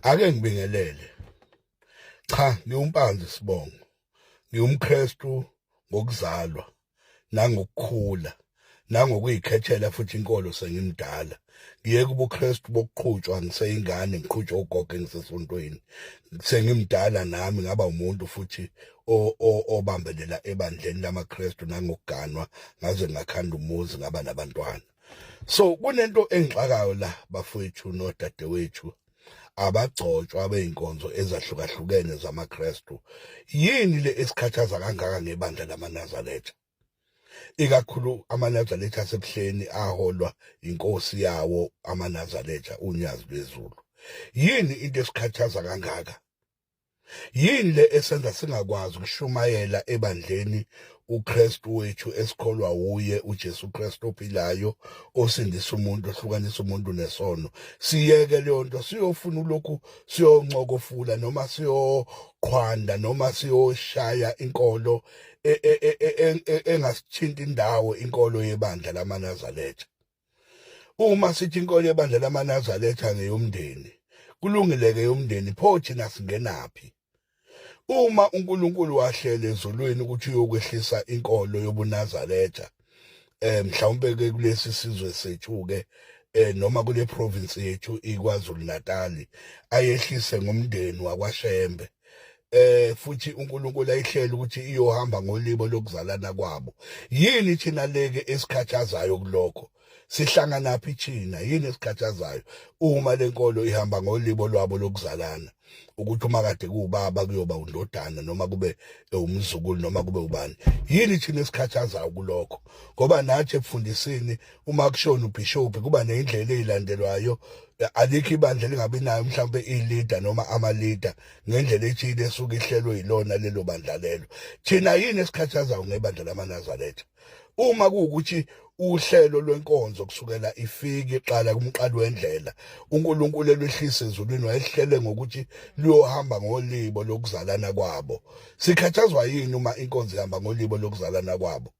Ake ngibingelele. Cha, ngiwumpanzi sibongo. NgiwumKristu ngokuzalwa nangokukhula nangokuyikhethela futhi inkolo sengimdala. Ngiyeke ubuKristu bokuqhutshwa ngiseyingane ngiqhutshwa ugogo engisesontweni. Sengimdala nami ngaba umuntu futhi obambelela ebandleni lamaKristu nangokuganwa ngaze ngakhanda umuzi ngaba nabantwana. So kunento engixakayo la bafowethu nodadewethu abagcotshwa abeyinkonzo ezahlukahlukene zamaKristu. Yini le esikhathaza kangaka ngebandla lamaNazaretha? Ikakhulu amaNazaretha asebuhleni aholwa inkosi yawo amaNazaretha uNyazi lwezulu. Yini into esikhathaza kangaka? Yini le esenza singakwazi ukushumayela ebandleni uKristu wethu esikholwa wuye uJesu Kristu ophilayo osindisa umuntu ohlukanisa umuntu nesono siyeke leyo nto siyofuna ulokhu siyoncokofula noma siyoqhwanda noma siyoshaya inkolo e, e, e, engasithinti indawo inkolo yebandla lamaNazaretha Uma sithi inkolo yebandla lamaNazaretha ngeyomndeni, kulungile-ke yomndeni, pho thina singenaphi? Uma uNkulunkulu wahlela ezulwini ukuthi uyokwehlisa inkolo yobuNazaretha, eh mhlawumbe ke kulesi sizwe sethu ke eh noma kule province yethu iKwaZulu Natal ayehlise ngomndeni wakwaShembe eh futhi uNkulunkulu ayihlele ukuthi iyohamba ngolibo lokuzalana kwabo yini thina leke esikhathazayo kulokho sihlangana phi thina yini esikhathazayo uma lenkolo ihamba ngolibo lwabo lokuzalana ukuthi uma kade kuwubaba kuyoba undodana noma kube umzukulu noma kube ubani yini thina esikhathazayo kulokho ngoba nathi ekufundisini uma kushona ubhishobhi kuba neyindlela ezilandelwayo alikho ibandla elingabi nayo mhlawumbe i-leader noma ama-leader ngendlela ethile esuke ihlelwe yilona lelo bandla lelo thina yini esikhathazayo ngebandla lamaNazaretha uma kuwukuthi uhlelo lwenkonzo kusukela ifike iqala kumqali wendlela uNkulunkulu elwehlise ezulwini wayehlele ngokuthi luyohamba ngolibo lokuzalana kwabo sikhathazwa yini uma inkonzo ihamba ngolibo lokuzalana kwabo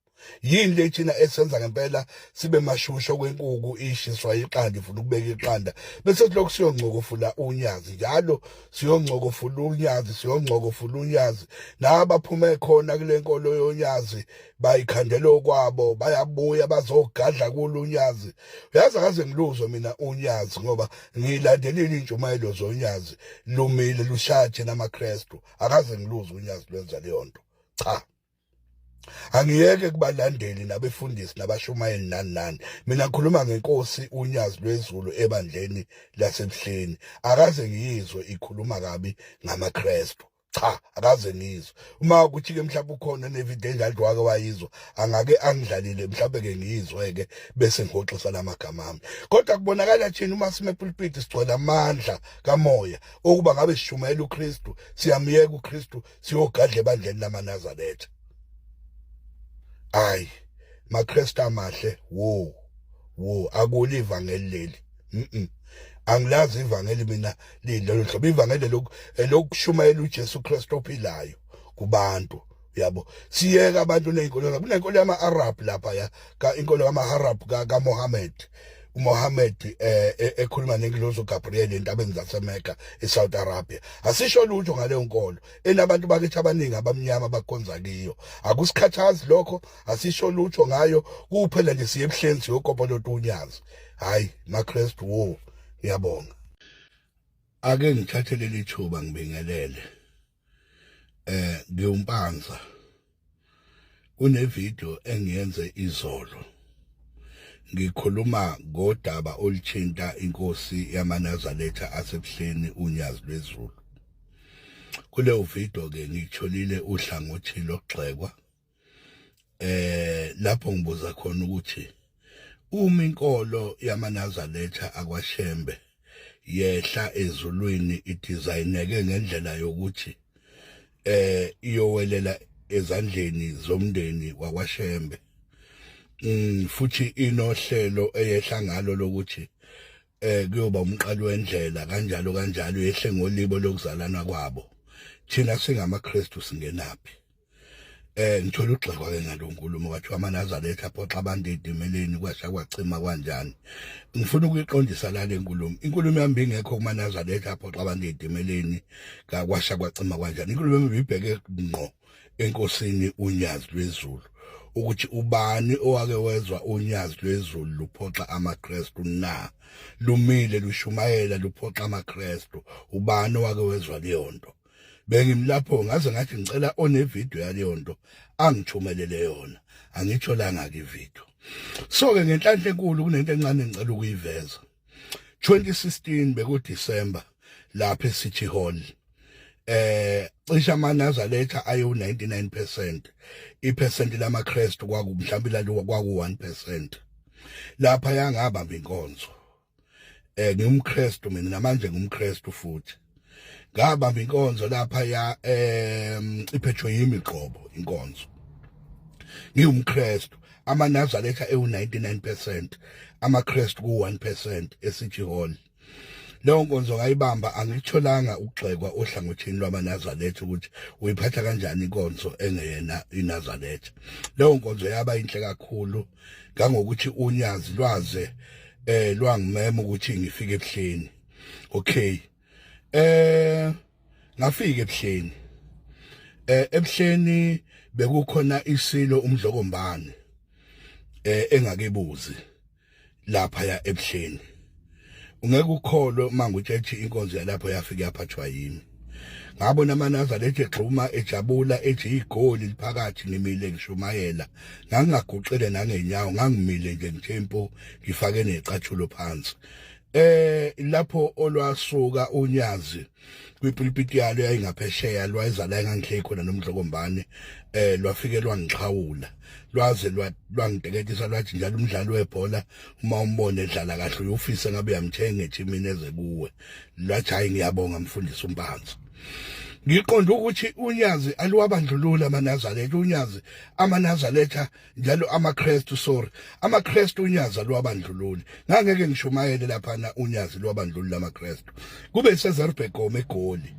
Yini le thina esenza ngempela sibe mashusho kwenkuku ishiswa iqanda ifuna ukubeka iqanda bese silokhu siyoncokofula unyazi njalo siyoncokofula unyazi siyoncokofula unyazi nabaphume khona kule nkolo yonyazi bayikhandela okwabo bayabuya bazogadla kulo unyazi uyazi akaze ngiluzwe mina unyazi ngoba ngilandelile intshumayelo zonyazi lumile lushaya thina amaKristu akaze ngiluzwe unyazi lwenza leyo nto cha Angiyeke kubalandeli nabefundisi nabashumayeli nani nani. Mina ngikhuluma ngenkosi uNyazi lwezulu ebandleni laseBuhleni. Akaze ngiyizwe ikhuluma kabi ngamaKristu. Cha, akaze ngiyizwe. Uma ukuthi ke mhlawumbe ukhona nevideo enjalo wake wayizwa, angake angidlalile mhlawumbe ke ngiyizwe ke bese ngihoxisa lamagama ami. Kodwa kubonakala thina uma sime pulpit sigcwele amandla kamoya okuba ngabe sishumayela uKristu, siyamyeka uKristu siyogadla ebandleni lamaNazaretha ayi maKristu amahle wo wo akuli ivangeli leli mhm angilazi ivangeli mina lilolo hlobo ivangeli lokhu elokushumayela uJesu Kristu ophilayo kubantu yabo siyeka abantu nezinkolo kunenkolo yama-Arab lapha ya ka inkolo kama-Arab kaMohammed uMohammed eh, eh ekhuluma nengilozi uGabriel entabeni zaseMecca eSaudi Arabia asisho lutho ngaleyo nkolo enabantu bakithi abaningi abamnyama abakhonza kiyo akusikhathazi lokho asisho lutho ngayo kuphela nje siye ebuhleni siyokopolota unyazi hayi maKristu wo ngiyabonga ake ngithathe leli thuba ngibingelele eh ngiwumpanza kune video engiyenze izolo ngikhuluma ngodaba oluthinta inkosi yamaNazaretha asebuhleni uNyazi lwezulu kuleyo video ke ngitholile uhlangothi lokugxekwa eh lapho ngibuza khona ukuthi uma inkolo yamaNazaretha akwaShembe yehla ezulwini idizayineke ngendlela yokuthi eh iyowelela ezandleni zomndeni wakwaShembe futhi inohlelo eyehla ngalo lokuthi eh kuyoba umqali wendlela kanjalo kanjalo yehle ngolibo lokuzalana kwabo thina singamaKristu singenaphi. Ngithola ugxekwa ke ngalo nkulumo, kwathiwa amaNazaretha aphoxa abantu ey'timeleni, kwasha kwachima kanjani. Ngifuna ukuyiqondisa la le nkulumo. Inkulumo yami ingekho kumaNazaretha aphoxa abantu ey'timeleni kwasha kwacima kanjani. Inkulumo yami ibheke ngqo enkosini uNyazi lwezulu, ukuthi ubani owake wezwa uNyazi lwezulu luphoxa amaKristu na? Lumile lushumayela luphoxa amaKristu, ubani owake wezwa leyo nto? Bengimlapho ngaze ngathi ngicela onevideo yaleyo nto angithumelele yona, angitholanga ke ivideo. So ke ngenhlanhla enkulu kunento encane engicela ukuyiveza. 2016 beku December lapha eCity Hall, cishe amaNazaretha ayo 99%, ipercent lamaKristu kwaku mhlawumbe lalo kwaku 1%. Lapha yangabamba inkonzo. NgingumKristu mina, namanje ngumKristu futhi. Ngabamba inkonzo lapha ya iphethwe yimi qobo inkonzo. NgingumKristu, amaNazaretha ewu 99%, amaKristu ku 1% eCity Hall. Leyo nkonzo ngayibamba, angitholanga ukugxekwa ohlangothini lwamaNazaretha ukuthi uyiphatha kanjani inkonzo engeyena iNazaretha. Leyo nkonzo yaba inhle kakhulu ngangokuthi uNyazi lwaze lwangimema ukuthi ngifike ebuhleni. Okay, ngafika ebuhleni. Ebuhleni bekukhona isilo uMdlokombane engakebuzi lapha ya ebuhleni. Ungeke ukholwe uma ngitshethi inkonzo yalapho yafika yaphathwa yimi. Ngabona amaNazaretha egxuma ejabula, ethi igoli liphakathi. Ngimile ngishumayela, ngangingaguqile nangenyawo, ngangimile nje ngithe impo, ngifake necathulo phansi. Lapho olwasuka uNyazi kwipulpiti yalo yayingaphesheya, lwayeza la engangihleli khona noMdlokombane, lwafike lwangixhawula, lwaze lwangiteketisa, lwathi njalo umdlali webhola uma umbone edlala kahle uyofisa ngabe uyamthenga ejimini eze kuwe. Lwathi, "Hayi, ngiyabonga mfundisi uMpanza." Ngiqonda ukuthi uNyazi aluwabandlulula amaNazaretha. UNyazi, amaNazaretha njalo amaKristu, sorry, amaKristu, uNyazi aluwabandlululi. Ngangeke ngishumayele lapha uNyazi luwabandlulula amaKristu. Kube seZerbegom eGoli,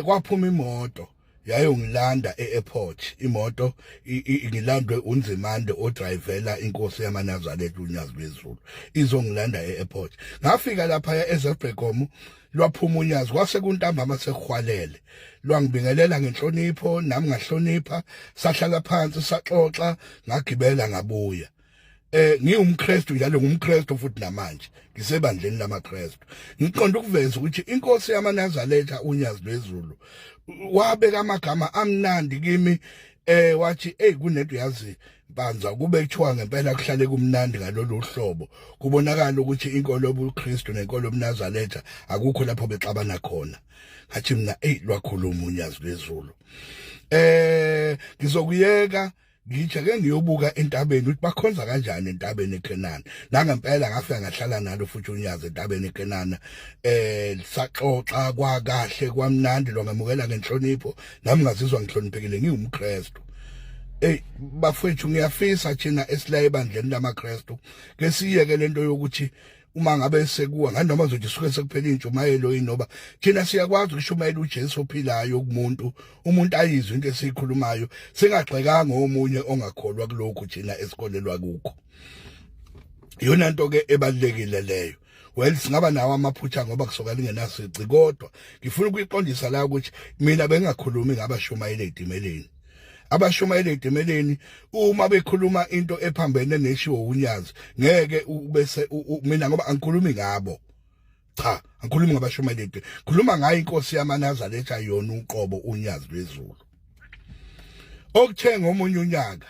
kwaphuma imoto yayongilanda e-airport. Imoto ngilandwe uNzimande odrivela inkosi yamaNazaretha uNyazi lwezulu, izongilanda e-airport. Ngafika lapha eZerbegom, lwaphuma uNyazi, kwase kuntambama sekuhwalele. Lwangibingelela ngenhlonipho, nami ngahlonipha, sahlala phansi saxoxa, ngagibela ngabuya. NgingumKristu njalo, ngumKristu futhi namanje ngisebandleni lamaKristu. Ngiqonda ukuveza ukuthi inkosi yamaNazaretha uNyazi lwezulu wabeka amagama amnandi kimi, wathi, "Hey, kunento yazi Mpanza, kube kuthiwa ngempela kuhlale kumnandi ngalolu hlobo, kubonakala ukuthi inkolo yobuKristu nenkolo yobuNazaretha akukho lapho bexabana khona." Ngathi mina, "Hey, lwakhuluma uNyazi lwezulu." Ngizokuyeka ngithi ake ngiyobuka entabeni ukuthi bakhonza kanjani entabeni eKenana. Nangempela ngafika ngahlala nalo futhi uNyazi entabeni eKenana, saxoxa kwakahle kwamnandi, lwangamukela ngenhlonipho, nami ngazizwa ngihloniphekile ngiwumKristu. Ey bafethu, ngiyafisa thina esila ebandleni lamaKristu ke siyeke lento yokuthi uma ngabe sekuwa nganoma zothi suke sekuphela intshumayelo yini, noba thina siyakwazi ukushumayela uJesu ophilayo kumuntu, umuntu ayizwe into esiyikhulumayo, singagxekanga omunye ongakholwa kulokhu thina esikholelwa kukho. Iyona nto ke ebalekile leyo. Well, singaba nawo amaphutha ngoba kusoka lingenasici, kodwa ngifuna ukuyiqondisa la ukuthi mina bengakhulumi ngabashumayela ey'timeleni. Abashumayela ey'timeleni uma bekhuluma into ephambene neshiwo uNyazi, ngeke ubese mina, ngoba angikhulumi ngabo. Cha, angikhulumi ngabashumayela, khuluma ngayo inkosi yamaNazaretha yona uqobo uNyazi lwezulu. Okuthe ngomunye unyaka,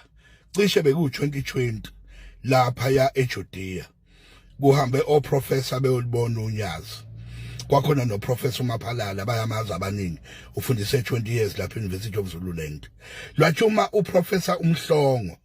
cishe beku-2020, lapha ya eJudea kuhambe oprofessor beyolibona uNyazi. Kwakhona noprofessor uMaphalala, bayamazi abaningi, ufundise 20 years lapha University of Zululand. Lwathi uma uprofessor uMhlongo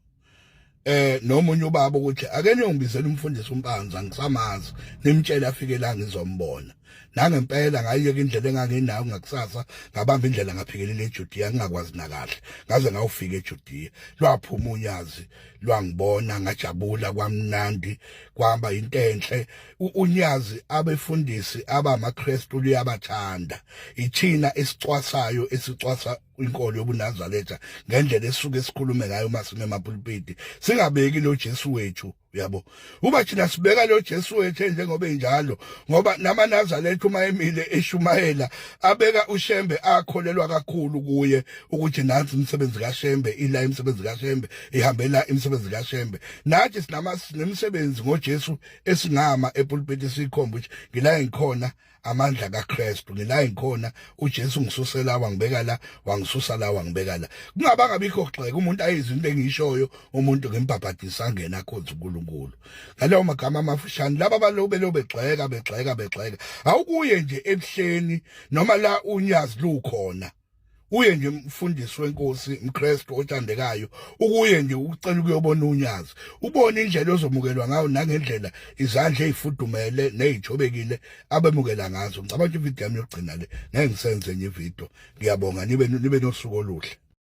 nomunye ubaba ukuthi ake niyongibizela umfundisi uMpanza, ngisamazi, nimtshele afike la ngizombona. Nangempela ngayiyeka indlela enganginayo ngakusasa, ngabamba indlela ngaphikelela eJudea, ngingakwazi nakahle, ngaze ngawufika eJudea. Lwaphuma uNyazi. lwangibona ngajabula kwamnandi kwaba into enhle. Unyazi abefundisi abamaKristu luyabathanda. Ithina esicwasayo esicwasa inkolo yobuNazaretha ngendlela esuke sikhulume ngayo uma sime emapulpiti, singabeki lo Jesu wethu, uyabo. Uba thina sibeka lo Jesu wethu njengoba enjalo, ngoba namaNazaretha uma emile eshumayela abeka uShembe akholelwa kakhulu kuye ukuthi nansi imisebenzi kaShembe, ila imisebenzi kaShembe ihambela imisebenzi kaShembe. Nathi sinama sinemisebenzi ngoJesu esingama epulpiti sikhomba ukuthi ngila ngikhona amandla kaKristu, ngila ngikhona uJesu ngisuse la wangibeka la, wangisusa la wangibeka la. Kungaba ngabikho kugxeka umuntu ayizwe into engiyishoyo, umuntu ngimbhabhadisa angena akhonze uNkulunkulu. Ngaleyo magama amafushane laba balobe lo begxeka begxeka begxeka, awukuye nje ebuhleni noma la unyazi lukhona, uye nje mfundisi wenkosi, mKristu othandekayo, ukuye nje ucela ukuyobona unyazi, ubone indlela ozomukelwa ngayo nangendlela izandla ezifudumele nezithobekile abemukela ngazo. Ngicabanga ukuthi ividiyo yami yokugcina le, ngeke ngisenze enye ividiyo. Ngiyabonga, nibe nosuku oluhle.